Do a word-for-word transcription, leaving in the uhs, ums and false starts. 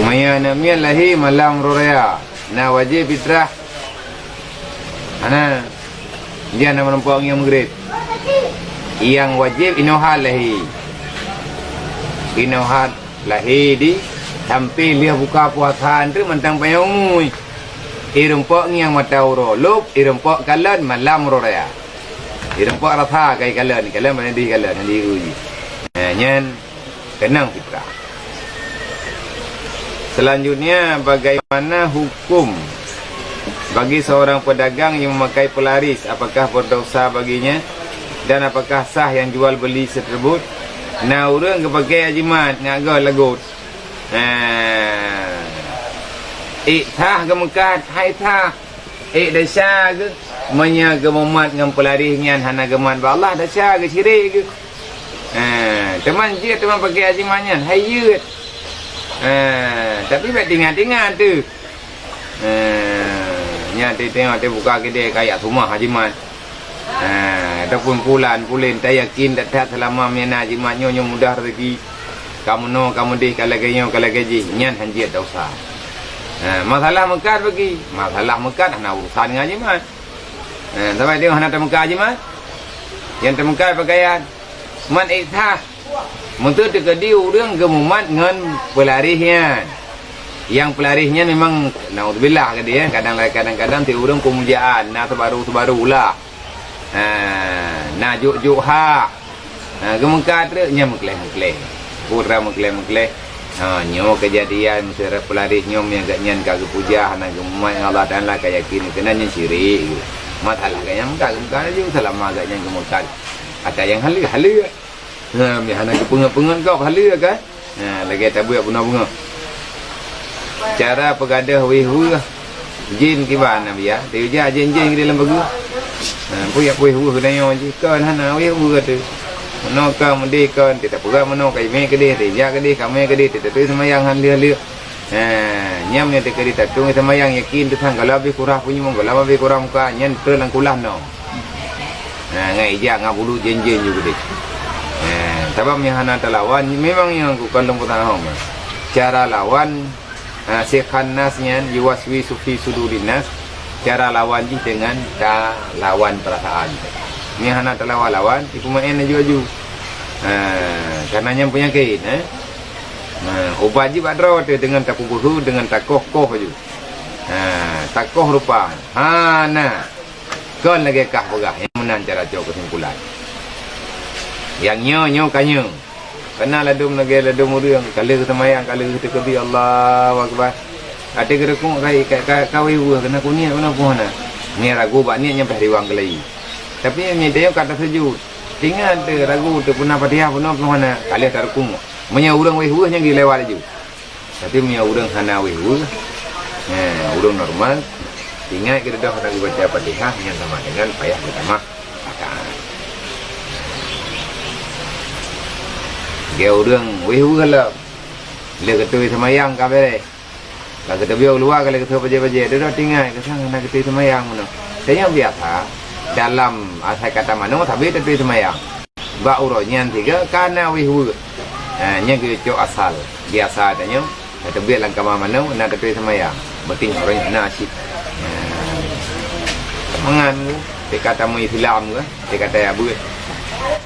Meunyoe aneuk miet lahé malam uroe raya, na wajéb fitrah. Hana. Dia na meurumpok ngon maghrib. Nyang wajéb inoe hat lahé. Inoe hat lahé di, sampai lheueh buka puasa, antre mantong panyang umui. Irumpok ngieng mata uroe lôb, irumpok kalon malam uroe raya. Irumpok rasa kai kalon, kalon bak dih kalon, di uji. Nah, nyan keunong fitrah. Selanjutnya, bagaimana hukum bagi seorang pedagang yang memakai pelaris? Apakah berdosa baginya? Dan apakah sah yang jual beli tersebut? Na ureuëng geupakai jimat ngon goe lagot. Ha. Ék sah geumeukat, hai sah. Ék desya geuh, meunyoe geumumat ngon peularéh nyan hana geumat bak Allah, desya geuh, syirik geuh. Ha, teuma jeuet teuma pakai jimat nyan, hai jeuet. Ha, tapi bèk tingat-tingat teuh. Ha, nyan teuh teuh buka keudè kajak seumah jimat. Ha, ataupun pulan, pulen, tayakin that-that seulama meunyoe na jimat nyoe, nyoe mudah rezeki. Ka meunoe, ka meudeh, ka lagèe nyoe, ka lagèe jih, nyan han jeuet desya. Ha, masalah meukat bagi, masalah meukat hana urusan ngon jimat. Ha, sabab dia hana tameukat jimat. Nyang tameukat pakaian. Man ék sah. Meunteuk teukeudi ureuëng geumumat ngon peularéh nyan. Nyang peularéh nyan memang, naudzubillah, keudi, ya, kadang-kadang ti ureuëng peumujaan, na teubaru-teubaru lah. Ha, na jok-jok hak. Ha, geumeukat treuk nyan meukleh-meukleh. Peue teuma meukleh-meukleh. Ha, nyoe keujadian meuseurat peularéh nyoe, meunyoe gobnyan ka geupuja hana geumumat ngon Allah Taala, ka yakin keunan nyan syirik. Masalah gobnyan meukat, geumeukat laju seulama gobnyan geumeukat. Ata nyang haleue, haleue. Ha, meunyoe hana geupeungeut-peungeut gob, haleue kan? Ha, lagèe tabeuet bunoe beungoh. Cara peugadôh wéh-weueh jén kiban, Nabi, ya. Teuja jén-jén di dalam bagoe. Ha, peue jak wéh-weueh geutanyoe jih, kon hana wéh-weueh teuh. Meunoe ka meudeh kon, teuta peugah meunoe ka imè keudeh, teuja keudeh, kamè keudeh, teuta teuh seumayang han lheueh-lheueh. Ha, nyan meunyoe teukeudi tatong seumayang, yakin teuh sang, gohlom habéh kurah punyueng, gohlom habéh kurah muka, nyan trön lam kulah noe. Ha, ngon ijak, ngon bulu jén-jén ju keudeh. Ha, sabab meunyoe hana talawan, memang nyang kukandong peutahom. Cara lawan, ha, si khannas nyan, yuwaswisu fi sudurin nas, cara lawan jih deungon talawan peurasaan. Meunyoe hana talawan-lawan, ipeumaén laju-laju. Ha, kareuna nyan peunyakét, eh. Ha, ubat jih bak droe teuh deungon tapeubeuhe, deungon takoh-koh laju. Ha, takoh rupa. Hana. Kon lagèe kah peugah, nyan meunan cara cok keusimpulan. Nyang nyoe, nyoe ka nyoe. Kana ladôm lagèe ladôm ureueng, ka lheueh seumayang, ka lheueh teukeubit, Allahu Akbar. Até geureukok ka, ka, ka, ka wéh-weueh, kana keu niet, kana peue hana. Nyan ragu bak niet nyan payah riwang keulayi. Tapi meunyoe tanyoe ka tasujud, ingat teuh, ragu teuh, peuna Fatihah peue hana, ka lheueh tareukok. Meunyoe ureueng wéh-weueh nyan geulewat laju. Tapi meunyoe ureueng hana wéh-weueh, eh, ureueng normal, ingat geudoh hana geubaca Fatihah, nyan sama dengan payah geutamah rakaat. Lagèe ureueng wéh-weueh lom, lheueh geutôi seumayang ka bèrèh. Ka geuteubiet u luwa, ka lheueh geutôi bajèe-bajèe, dudoe tinggai, keusang hana geutôi seumayang meunoe. Tanyoe biasa, dalam asai kata manoe, sabe tatôi seumayang. Bak uroe nyan sigoe ka na wéh-weueh. Ha, nyan keuh cok asal. Biasa tanyoe, tateubiet lam kama manoe, na tatôi seumayang. Beuting uroe nyan na cit. Ha. Mangat, teuka tamong Islam keuh, teuka taya beuet.